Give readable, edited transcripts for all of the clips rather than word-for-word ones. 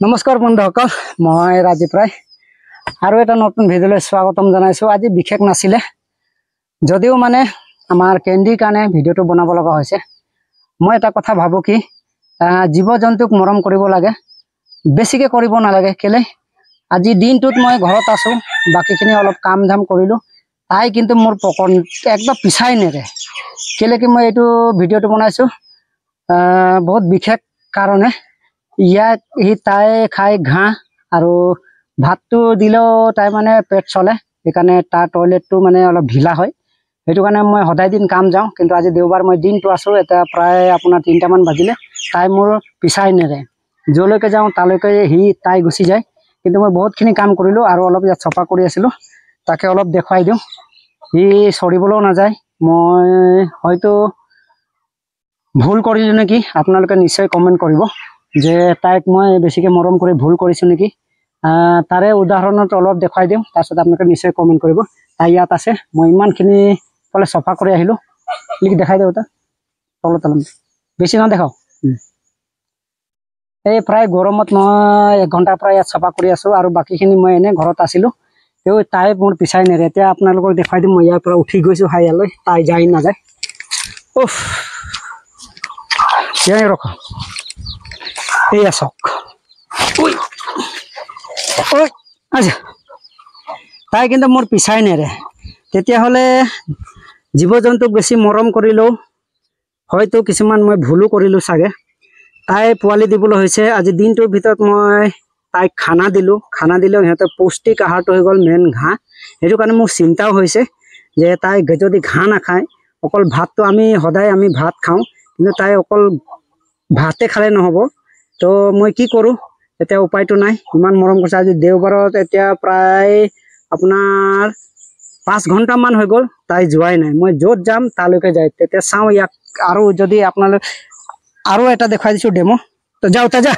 নমস্কাৰ বন্ধুসকল, মই ৰাজীৱ ৰায় আৰু এটা নতুন ভিডিঅ'লৈ স্বাগতম জনাইছোঁ। আজি বিশেষ নাছিলে যদিও মানে আমাৰ কেণ্ডিৰ কাৰণে ভিডিঅ'টো বনাব লগা হৈছে। মই এটা কথা ভাবোঁ কি, জীৱ জন্তুক মৰম কৰিব লাগে, বেছিকৈ কৰিব নালাগে। কেলৈ আজি দিনটোত মই ঘৰত আছোঁ, বাকীখিনি অলপ কাম ধাম কৰিলোঁ, তাই কিন্তু মোৰ পকন একদম পিছাই নেৰে। কেলৈ কি মই এইটো ভিডিঅ'টো বনাইছোঁ বহুত বিশেষ কাৰণে। ইয়াক সি তাই খাই ঘাঁহ আৰু ভাতটো দিলেও তাই মানে পেট চলে, সেইকাৰণে তাৰ টয়লেটটো মানে অলপ ঢিলা হয়। সেইটো কাৰণে মই সদায় দিন কাম যাওঁ, কিন্তু আজি দেওবাৰ মই দিনটো আছোঁ। এতিয়া প্ৰায় আপোনাৰ 3টামান বাজিলে, তাই মোৰ পিছাই নেৰে, য'লৈকে যাওঁ তালৈকে সি তাই গুচি যায়। কিন্তু মই বহুতখিনি কাম কৰিলোঁ আৰু অলপ ইয়াত চফা কৰি আছিলোঁ, তাকে অলপ দেখুৱাই দিওঁ। সি চৰিবলৈও নাযায়। মই হয়তো ভুল কৰিলোঁ নেকি, আপোনালোকে নিশ্চয় কমেণ্ট কৰিব যে তাইক মই বেছিকৈ মৰম কৰি ভুল কৰিছোঁ নেকি। তাৰে উদাহৰণত অলপ দেখুৱাই দিওঁ, তাৰপিছত আপোনালোকে নিশ্চয় কমেণ্ট কৰিব। তাই ইয়াত আছে, মই ইমানখিনি ফালে চফা কৰি আহিলোঁ। লিখি দেখাই দিওঁ, তাত তলত তলত বেছি নেদেখাওঁ। এই প্ৰায় গৰমত মই 1 ঘণ্টাৰ পৰা ইয়াত চফা কৰি আছোঁ আৰু বাকীখিনি মই এনেই ঘৰত আছিলোঁ। তেওঁ তাই মোৰ পিছাই নেৰে। এতিয়া আপোনালোকক দেখুৱাই দিম, মই ইয়াৰ পৰা উঠি গৈছোঁ হাইয়ালৈ, তাই যায় নাযায়। উফ, ৰখ, এইয়া চাওক। আচ্ছা, তাই কিন্তু মোৰ পিছাই নেৰে। তেতিয়াহ'লে জীৱ জন্তুক বেছি মৰম কৰিলেও হয়তো কিছুমান মই ভুলো কৰিলোঁ চাগে। তাই পোৱালি দিবলৈ হৈছে। আজি দিনটোৰ ভিতৰত মই তাইক খানা দিলোঁ, খানা দিলেও সিহঁতৰ পৌষ্টিক আহাৰটো হৈ গ'ল মেইন ঘাঁহ। সেইটো কাৰণে মোৰ চিন্তাও হৈছে যে তাই যদি ঘাঁহ নাখায়, অকল ভাতটো আমি সদায় আমি ভাত খাওঁ, কিন্তু তাই অকল ভাতে খালে নহ'ব। তো মই কি কৰোঁ এতিয়া, উপায়টো নাই। ইমান মৰম কৰিছে। আজি দেওবাৰত এতিয়া প্ৰায় আপোনাৰ 5 ঘণ্টামান হৈ গ'ল, তাই যোৱাই নাই। মই য'ত যাম তালৈকে যায়। তেতিয়া চাওঁ ইয়াক আৰু যদি আপোনালোক আৰু এটা দেখুৱাই দিছোঁ ডেমো। তো যাওঁ, তাই যা,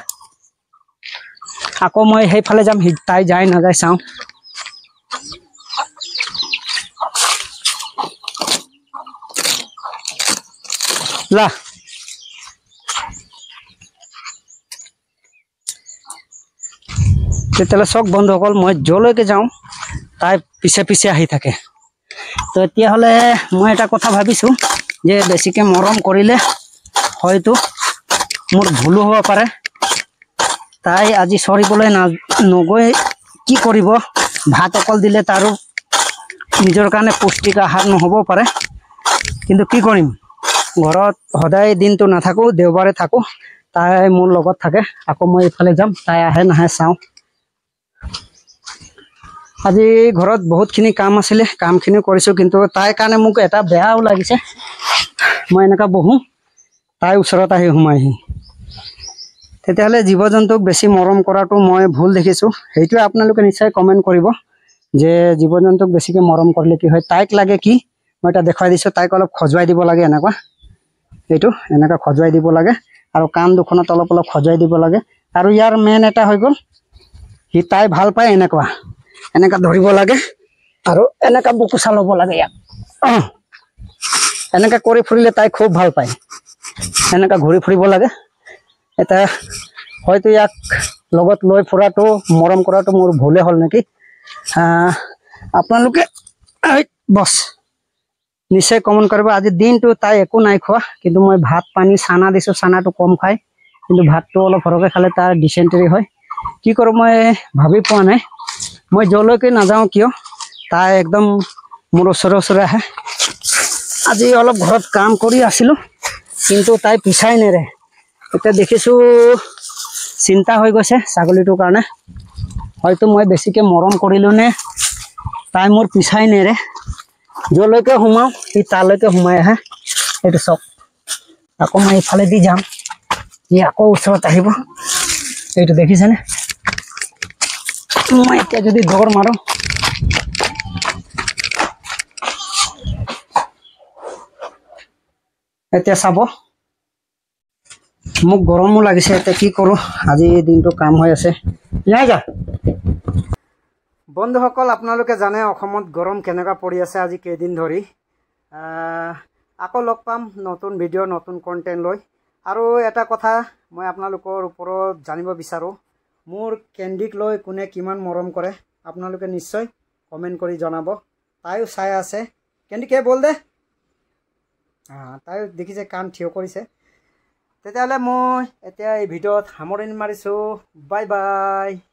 আকৌ মই সেইফালে যাম, তাই যায় নাযায় চাওঁ। লা, তেতিয়াহ'লে চাওক বন্ধুসকল, মই য'লৈকে যাওঁ তাই পিছে পিছে আহি থাকে। তো তেতিয়াহ'লে মই এটা কথা ভাবিছোঁ যে বেছিকৈ মৰম কৰিলে হয়তো মোৰ ভুলো হ'ব পাৰে। তাই আজি চৰিবলৈ নগৈ কি কৰিব, ভাত অকল দিলে তাৰো নিজৰ কাৰণে পুষ্টিক আহাৰ নহ'ব পাৰে। কিন্তু কি কৰিম, ঘৰত সদায় দিনটো নাথাকোঁ, দেওবাৰে থাকোঁ, তাই মোৰ লগত থাকে। আকৌ মই এইফালে যাম, তাই আহে নাহে চাওঁ। আজি ঘৰত বহুতখিনি কাম আছিলে, কামখিনিও কৰিছোঁ, কিন্তু তাইৰ কাৰণে মোক এটা বেয়াও লাগিছে। মই এনেকুৱা বহোঁ, তাইৰ ওচৰত আহি সোমাইহি। তেতিয়াহ'লে জীৱ জন্তুক বেছি মৰম কৰাটো মই ভুল দেখিছোঁ। সেইটোৱে আপোনালোকে নিশ্চয় কমেণ্ট কৰিব যে জীৱ জন্তুক বেছিকৈ মৰম কৰিলে কি হয়। তাইক লাগে কি, মই এটা দেখুৱাই দিছোঁ, তাইক অলপ খজুৱাই দিব লাগে, এনেকুৱা এইটো এনেকুৱা খজুৱাই দিব লাগে আৰু কাণ দুখনত অলপ অলপ খজুৱাই দিব লাগে। আৰু ইয়াৰ মেইন এটা হৈ গ'ল, সি তাই ভাল পায় এনেকুৱা এনেকুৱা ধৰিব লাগে আৰু এনেকুৱা বুকুচা ল'ব লাগে ইয়াক। এনেকুৱা কৰি ফুৰিলে তাই খুব ভাল পায়, এনেকুৱা ঘূৰি ফুৰিব লাগে। এতিয়া হয়তো ইয়াক লগত লৈ ফুৰাটো, মৰম কৰাটো মোৰ ভুলে হ'ল নেকি। আপোনালোকে বছ নিশ্চয় কমেণ্ট কৰিব। আজি দিনটো তাই একো নাই খোৱা, কিন্তু মই ভাত পানী চানা দিছোঁ, চানাটো কম খায়, কিন্তু ভাতটো অলপ সৰহকৈ খালে তাৰ ডিচেণ্টেৰী হয়। কি কৰোঁ মই ভাবি পোৱা নাই। মই য'লৈকে নাযাওঁ কিয় তাই একদম মোৰ ওচৰে ওচৰে আহে। আজি অলপ ঘৰত কাম কৰি আছিলোঁ, কিন্তু তাই পিছাই নেৰে। এতিয়া দেখিছোঁ চিন্তা হৈ গৈছে ছাগলীটোৰ কাৰণে। হয়তো মই বেছিকৈ মৰম কৰিলোঁ নে তাই মোৰ পিছাই নেৰে। য'লৈকে সোমাওঁ সি তালৈকে সোমাই আহে। এইটো চাওক, আকৌ মই এইফালেদি যাম, সি আকৌ ওচৰত আহিব। এইটো দেখিছেনে? মই এতিয়া যদি দৌৰ মাৰোঁ, এতিয়া চাব মোক গৰমো লাগিছে। এতিয়া কি কৰোঁ, আজি দিনটো কাম হৈ আছে। ইয়াই যা বন্ধুসকল, আপোনালোকে জানে অসমত গৰম কেনেকুৱা পৰি আছে আজি কেইদিন ধৰি। আকৌ লগ পাম নতুন ভিডিঅ' নতুন কণ্টেণ্ট লৈ। আৰু এটা কথা মই আপোনালোকৰ ওপৰত জানিব বিচাৰোঁ, মোৰ কেণ্ডিক লৈ কোনে কিমান মৰম কৰে আপোনালোকে নিশ্চয় কমেণ্ট কৰি জনাব। তাইও চাই আছে। কেণ্ডি কে বল দে, তাইও দেখিছে কাণ থিয় কৰিছে। তেতিয়াহ'লে মই এতিয়া এই ভিডিঅ'ত সামৰণি মাৰিছোঁ। Bye bye.